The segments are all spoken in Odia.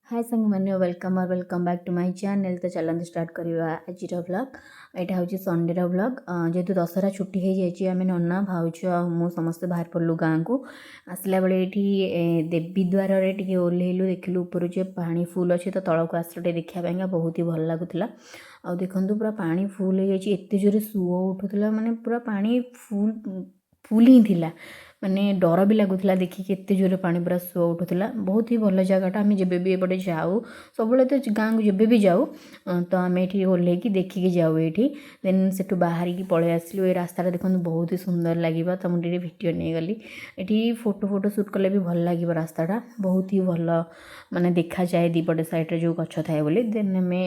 ହାଏ ସାଙ୍ଗମାନେ, welcome or welcome back to my channel। ତ ଚାଲନ୍ତୁ ଷ୍ଟାର୍ଟ କରିବା ଆଜିର ଭ୍ଲଗ୍। ଏଇଟା ହେଉଛି ସଣ୍ଡେର ଭ୍ଲଗ୍। ଯେହେତୁ ଦଶହରା ଛୁଟି ହେଇଯାଇଛି, ଆମେ ନନା, ଭାଉଜ ଆଉ ମୁଁ ସମସ୍ତେ ବାହାରି ପଡ଼ିଲୁ ଗାଁକୁ। ଆସିଲା ବେଳେ ଏଇଠି ଦେବୀ ଦ୍ୱାରରେ ଟିକେ ଓହ୍ଲେଇଲୁ। ଦେଖିଲୁ ଉପରୁ ଯେ ପାଣି ଫୁଲ୍ ଅଛି, ତ ତଳକୁ ଆସିଲୁ ଟିକେ ଦେଖିବା ପାଇଁକା। ବହୁତ ହି ଭଲ ଲାଗୁଥିଲା। ଆଉ ଦେଖନ୍ତୁ, ପୁରା ପାଣି ଫୁଲ୍ ହେଇଯାଇଛି। ଏତେ ଜୋରେ ସୁଅ ଉଠୁଥିଲା, ମାନେ ପୁରା ପାଣି ଫୁଲ୍ ଫୁଲ୍ ହିଁ ଥିଲା। ମାନେ ଡର ବି ଲାଗୁଥିଲା ଦେଖିକି, ଏତେ ଜୋରେ ପାଣି ପୁରା ସୁଅ ଉଠୁଥିଲା। ବହୁତ ହି ଭଲ ଜାଗାଟା। ଆମେ ଯେବେ ବି ଏପଟେ ଯାଉ, ସବୁବେଳେ ତ ଗାଁକୁ ଯେବେ ବି ଯାଉ, ତ ଆମେ ଏଠି ଓହ୍ଲେଇକି ଦେଖିକି ଯାଉ ଏଇଠି। ଦେନ୍ ସେଠୁ ବାହାରିକି ପଳେଇ ଆସିଲୁ। ଏ ରାସ୍ତାଟା ଦେଖନ୍ତୁ, ବହୁତ ହି ସୁନ୍ଦର ଲାଗିବ, ତ ମୁଁ ଟିକେ ଭିଡ଼ିଓ ନେଇଗଲି। ଏଠି ଫଟୋ ଫଟୋ ସୁଟ୍ କଲେ ବି ଭଲ ଲାଗିବ। ରାସ୍ତାଟା ବହୁତ ହି ଭଲ, ମାନେ ଦେଖାଯାଏ ଦୁଇପଟେ ସାଇଡ଼୍ରେ ଯେଉଁ ଗଛ ଥାଏ ବୋଲି। ଦେନ୍ ଆମେ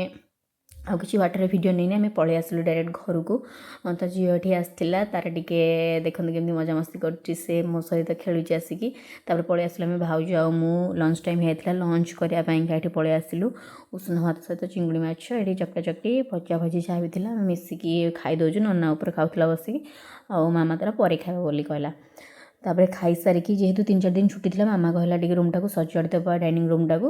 ଆଉ କିଛି ବାଟରେ ଭିଡ଼ିଓ ନେଇନି, ଆମେ ପଳେଇ ଆସିଲୁ ଡାଇରେକ୍ଟ ଘରକୁ। ତ ଝିଅ ଏଠି ଆସିଥିଲା ତାର ଟିକେ, ଦେଖନ୍ତୁ କେମିତି ମଜାମସ୍ତି କରୁଛି ସେ, ମୋ ସହିତ ଖେଳୁଛି ଆସିକି। ତାପରେ ପଳେଇ ଆସିଲୁ ଆମେ ଭାଉଜ ଆଉ ମୁଁ। ଲଞ୍ଚ ଟାଇମ୍ ହେଇଯାଇଥିଲା, ଲଞ୍ଚ କରିବା ପାଇଁକା ଏଠି ପଳେଇ ଆସିଲୁ। ଉଷୁନା ଭାତ ସହିତ ଚିଙ୍ଗୁଡ଼ି ମାଛ, ଏଠି ଚକଟା ଚକଟି, ଭଜା ଭଜି ଯାହା ବି ଥିଲା, ଆମେ ମିଶିକି ଖାଇଦେଉଛୁ। ନନା ଉପରେ ଖାଉଥିଲା ବସିକି, ଆଉ ମାମା ତାର ପରେ ଖାଇବ ବୋଲି କହିଲା। ତାପରେ ଖାଇସାରିକି, ଯେହେତୁ 3-4 ଦିନ ଛୁଟି ଥିଲା, ମାମା କହିଲା ଟିକେ ରୁମ୍ଟାକୁ ସଜାଡ଼ି ଦେବା, ଡାଇନିଂ ରୁମ୍ଟାକୁ।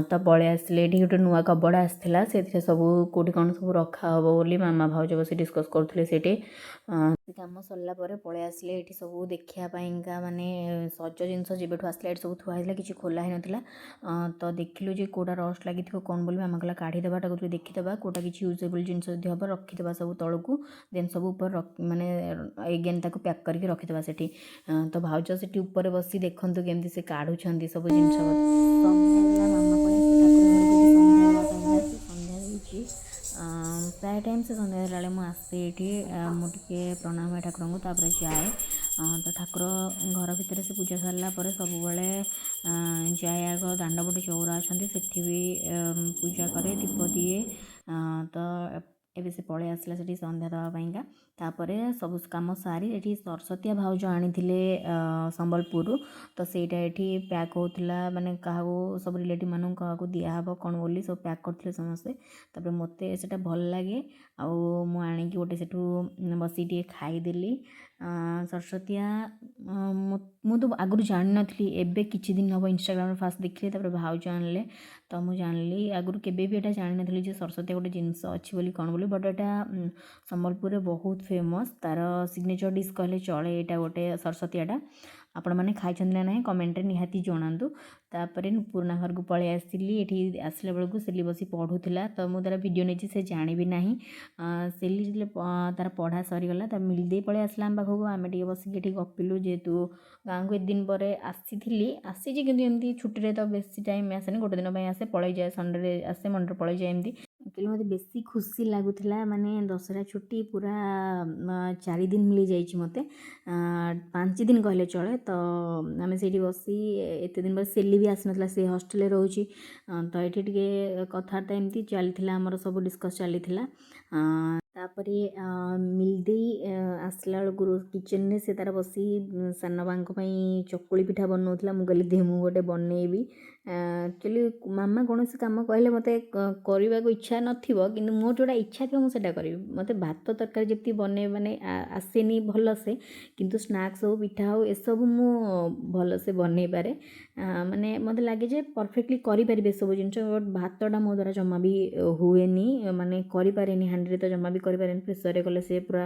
ତ ପଳେଇ ଆସିଲେ। ଏଠି ଗୋଟେ ନୂଆ କବର୍ଡ଼ ଆସିଥିଲା, ସେଥିରେ ସବୁ କେଉଁଠି କ'ଣ ସବୁ ରଖା ହେବ ବୋଲି ମାମା ଭାଉଜ ବସି ଡିସ୍କସ୍ କରୁଥିଲେ ସେଇଠି। କାମ ସରିଲା ପରେ ପଳେଇ ଆସିଲେ ଏଠି ସବୁ ଦେଖିବା ପାଇଁକା। ମାନେ ସଜ ଜିନିଷ ଯେବେଠୁ ଆସିଲା, ଏଠି ସବୁ ଥୁଆ ହେଇଥିଲା, କିଛି ଖୋଲା ହେଇନଥିଲା। ତ ଦେଖିଲୁ ଯେ କେଉଁଟା ରଷ୍ଟ ଲାଗିଥିବ କ'ଣ ବୋଲି। ମାମା କହିଲା କାଢ଼ିଦେବା ତାକୁ, ଟିକେ ଦେଖିଦେବା, କେଉଁଟା କିଛି ୟୁଜେବଲ୍ ଜିନିଷ ଯଦି ହେବ ରଖିଦେବା ସବୁ ତଳକୁ। ଦେନ୍ ସବୁ ଉପରେ ମାନେ ଏଗେନ୍ ତାକୁ ପ୍ୟାକ୍ କରିକି ରଖିଦେବା ସେଠି। ତ ଭାଉଜ ସେଠି ଉପରେ ବସି ଦେଖନ୍ତୁ କେମିତି ସେ କାଢ଼ୁଛନ୍ତି ସବୁ ଜିନିଷ। ସନ୍ଧ୍ୟା ହେଇଗଲା, ମାମା ପଳେଇ ଆସିଲେ ଠାକୁର ଘରକୁ। ଏଠି ସନ୍ଧ୍ୟା ହେବା ପାଇଁକା ସେ ସନ୍ଧ୍ୟା ଦେଇଛି। ପ୍ରାୟ ଟାଇମ୍ ସେ ସନ୍ଧ୍ୟା ଦେଲା ବେଳେ ମୁଁ ଆସେ ଏଇଠି, ମୁଁ ଟିକେ ପ୍ରଣାମ ହୁଏ ଠାକୁରଙ୍କୁ, ତାପରେ ଯାଏ। ତ ଠାକୁର ଘର ଭିତରେ ସେ ପୂଜା ସାରିଲା ପରେ ସବୁବେଳେ ଯାଏ ଆଗ, ଦାଣ୍ଡ ପଟେ ଚଉରା ଅଛନ୍ତି, ସେଠି ବି ପୂଜା କରେ, ଦୀପ ଦିଏ। ତ ଏବେ ସେ ପଳେଇ ଆସିଲା ସେଠି ସନ୍ଧ୍ୟା ଦେବା ପାଇଁକା। ତାପରେ ସବୁ କାମ ସାରି ଏଠି ସରସତିଆ ଭାଉଜ ଆଣିଥିଲେ ସମ୍ବଲପୁରରୁ, ତ ସେଇଟା ଏଠି ପ୍ୟାକ୍ ହେଉଥିଲା। ମାନେ କାହାକୁ ସବୁ ରିଲେଟିଭ୍ ମାନଙ୍କୁ କାହାକୁ ଦିଆହେବ କ'ଣ ବୋଲି ସବୁ ପ୍ୟାକ୍ କରୁଥିଲେ ସମସ୍ତେ। ତାପରେ ମୋତେ ସେଇଟା ଭଲ ଲାଗେ, ଆଉ ମୁଁ ଆଣିକି ଗୋଟେ ସେଠୁ ବସିକି ଟିକେ ଖାଇଦେଲି ସରସତିଆ। ମୁଁ ତ ଆଗରୁ ଜାଣିନଥିଲି, ଏବେ କିଛି ଦିନ ହେବ ଇନଷ୍ଟାଗ୍ରାମରେ ଫାଷ୍ଟ ଦେଖିଲି, ତାପରେ ଭାଉଜ ଆଣିଲେ ତ ମୁଁ ଜାଣିଲି। ଆଗରୁ କେବେ ବି ଏଇଟା ଜାଣିନଥିଲି ଯେ ସରସତିଆ ଗୋଟେ ଜିନିଷ ଅଛି ବୋଲି କ'ଣ ବୋଲି। ବଟ୍ ଏଇଟା ସମ୍ବଲପୁରରେ ବହୁତ ଫେମସ୍, ତା'ର ସିଗ୍ନେଚର୍ ଡିସ୍ କହିଲେ ଚଳେ ଏଇଟା ଗୋଟେ ସରସତିଆଟା। ଆପଣମାନେ ଖାଇଛନ୍ତି ନା ନାହିଁ, କମେଣ୍ଟରେ ନିହାତି ଜଣାନ୍ତୁ। ତାପରେ ପୁରୁଣା ଘରକୁ ପଳେଇ ଆସିଲି। ଏଠି ଆସିଲା ବେଳକୁ ସେଲି ବସି ପଢ଼ୁଥିଲା, ତ ମୁଁ ତା'ର ଭିଡ଼ିଓ ନେଇଛି, ସେ ଜାଣିବି ନାହିଁ। ସେଲି ଯେତେବେଳେ ତା'ର ପଢ଼ା ସରିଗଲା, ତା ମିଲ୍ ଦେଇ ପଳେଇ ଆସିଲା ଆମ ପାଖକୁ। ଆମେ ଟିକେ ବସିକି ଏଠି ଗପିଲୁ। ଯେହେତୁ ଗାଁକୁ ଏତେ ଦିନ ପରେ ଆସିଥିଲି, ଆସିଛି କିନ୍ତୁ ଏମିତି ଛୁଟିରେ ତ ବେଶୀ ଟାଇମ୍ ଆସେନି, ଗୋଟେ ଦିନ ପାଇଁ ଆସେ, ପଳେଇଯାଏ। ସଣ୍ଡେରେ ଆସେ, ମଣ୍ଡେରେ ପଳେଇଯାଏ ଏମିତି। ଆକ୍ଚୁଆଲି ମୋତେ ବେଶୀ ଖୁସି ଲାଗୁଥିଲା, ମାନେ ଦଶହରା ଛୁଟି ପୁରା 4 ଦିନ ମିଳିଯାଇଛି ମୋତେ, 5 ଦିନ କହିଲେ ଚଳେ। ତ ଆମେ ସେଇଠି ବସି, ଏତେ ଦିନ ପରେ ସେଲି ବି ଆସିନଥିଲା, ସେ ହଷ୍ଟେଲରେ ରହୁଛି। ତ ଏଠି ଟିକେ କଥାବାର୍ତ୍ତା ଏମିତି ଚାଲିଥିଲା ଆମର, ସବୁ ଡିସ୍କସ୍ ଚାଲିଥିଲା। ତାପରେ ମିଲ୍ ଦେଇ ଆସିଲା ବେଳକୁ କିଚେନରେ ସେ ତାର ବସି ସାନ ବାଙ୍କ ପାଇଁ ଚକୁଳି ପିଠା ବନଉଥିଲା। ମୁଁ କହିଲି ଦେ, ମୁଁ ଗୋଟେ ବନେଇବି। ଆକ୍ଚୁଆଲି ମାମା କୌଣସି କାମ କହିଲେ ମୋତେ କରିବାକୁ ଇଚ୍ଛା ନଥିବ, କିନ୍ତୁ ମୋର ଯେଉଁଟା ଇଚ୍ଛା ଥିବ ମୁଁ ସେଇଟା କରିବି। ମୋତେ ଭାତ ତରକାରୀ ଯେତିକି ବନେଇ ମାନେ ଆସେନି ଭଲସେ, କିନ୍ତୁ ସ୍ନାକ୍ସ ହଉ, ପିଠା ହଉ, ଏସବୁ ମୁଁ ଭଲସେ ବନେଇ ପାରେ। ମାନେ ମୋତେ ଲାଗେ ଯେ ପରଫେକ୍ଟଲି କରିପାରିବି ଏସବୁ ଜିନିଷ, ବଟ୍ ଭାତଟା ମୋ ଦ୍ୱାରା ଜମା ବି ହୁଏନି, ମାନେ କରିପାରେନି। ହାଣ୍ଡିରେ ତ ଜମା ବି କରିପାରେନି, ପ୍ରେସରରେ କଲେ ସେ ପୁରା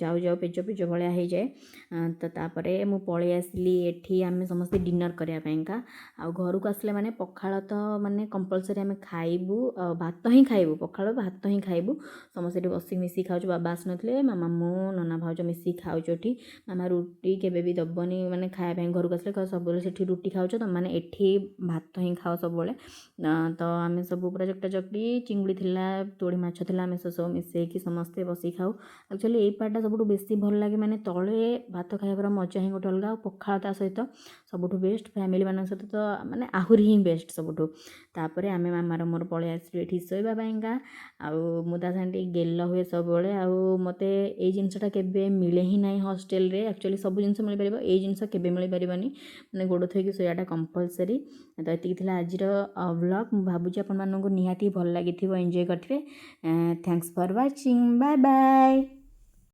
ଯାଉ ଯାଉ ପେଜ ପେଜ ଭଳିଆ ହେଇଯାଏ। ତ ତାପରେ ମୁଁ ପଳେଇ ଆସିଲି ଏଠି ଆମେ ସମସ୍ତେ ଡିନର୍ କରିବା ପାଇଁକା। ଆଉ ଘରକୁ ଆସିଲେ ମାନେ ପଖାଳ ତ ମାନେ କମ୍ପଲସରି ଆମେ ଖାଇବୁ, ଆଉ ଭାତ ହିଁ ଖାଇବୁ, ପଖାଳ ଭାତ ହିଁ ଖାଇବୁ। ସମସ୍ତେ ଏଠି ବସିକି ମିଶିକି ଖାଉଛୁ। ବାବା ଆସିନଥିଲେ, ମାମା, ମୁଁ, ନନା, ଭାଉଜ ମିଶିକି ଖାଉଛୁ ଏଠି। ମାମା ରୁଟି କେବେ ବି ଦେବନି ମାନେ ଖାଇବା ପାଇଁ ଘରକୁ ଆସିଲେ, କହିବ ସବୁବେଳେ ସେଠି ରୁଟି ଖାଉଛ, ତୁମେମାନେ ଏଠି ଭାତ ହିଁ ଖାଅ ସବୁବେଳେ। ତ ଆମେ ସବୁ ପୁରା ଚକଟା ଚକଟି, ଚିଙ୍ଗୁଡ଼ି ଥିଲା, ତୋଡ଼ି ମାଛ ଥିଲା, ଆମେ ସେସବୁ ମିଶେଇକି ସମସ୍ତେ ବସିକି ଖାଉ। ଆକ୍ଚୁଆଲି ଏଇ ପାର୍ଟଟା ସବୁଠୁ ବେଶୀ ଭଲ ଲାଗେ, ମାନେ ତଳେ ଭାତ ଖାଇବାର ମଜା ହିଁ ଗୋଟେ ଅଲଗା, ଆଉ ପଖାଳ ତା ସହିତ ସବୁଠୁ ବେଷ୍ଟ। ଫ୍ୟାମିଲିମାନଙ୍କ ସହିତ ତ ମାନେ ଆହୁରି ହିଁ ବେଷ୍ଟ ସବୁଠୁ। ତାପରେ ଆମେ ମାମାର ମୋର ପଳେଇ ଆସିଲୁ ଏଠି ଶୋଇବା ପାଇଁକା। ଆଉ ମୁଁ ତା ସାଙ୍ଗେ ଟିକେ ଗେଲ ହୁଏ ସବୁବେଳେ। ଆଉ ମୋତେ ଏଇ ଜିନିଷଟା କେବେ ମିଳେ ହିଁ ନାହିଁ ହଷ୍ଟେଲରେ। ଆକ୍ଚୁଆଲି ସବୁ ଜିନିଷ ମିଳିପାରିବ, ଏଇ ଜିନିଷ କେବେ ମିଳିପାରିବନି, ମାନେ ଗୋଡ଼ ଥୋଇକି ଶୋଇବାଟା କମ୍ପଲସରି। ତ ଏତିକି ଥିଲା ଆଜିର ଭ୍ଲଗ୍। ମୁଁ ଭାବୁଛି ଆପଣମାନଙ୍କୁ ନିହାତି ଭଲ ଲାଗିଥିବ, ଏନ୍ଜୟ କରିଥିବେ। Thanks for watching, bye bye.